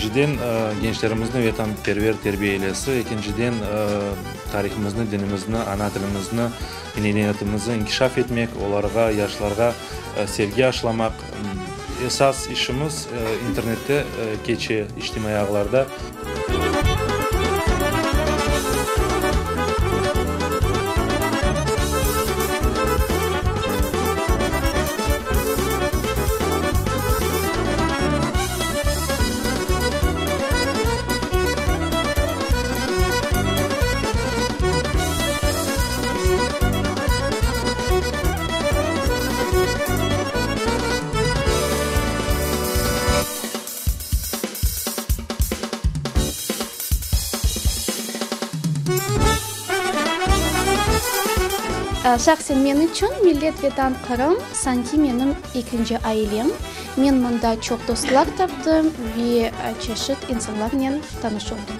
Birinciden, gençlerimizni vetanperver terbiyelesi, ekinciden, tarihımıznı, dinimizni, ana tilimizni, medeniyetimizni inkişaf etmek, olarğa, yaşlarğa sevgi aşlamaq. Esas işimiz internette keçe, içtimaiy ağlarda. Şahsen men içün Millet Vetan Qırım sanki menim ekinci ailem. Men mında çoq dostlar taptım ve çeşit insanlarnen tanış oldım.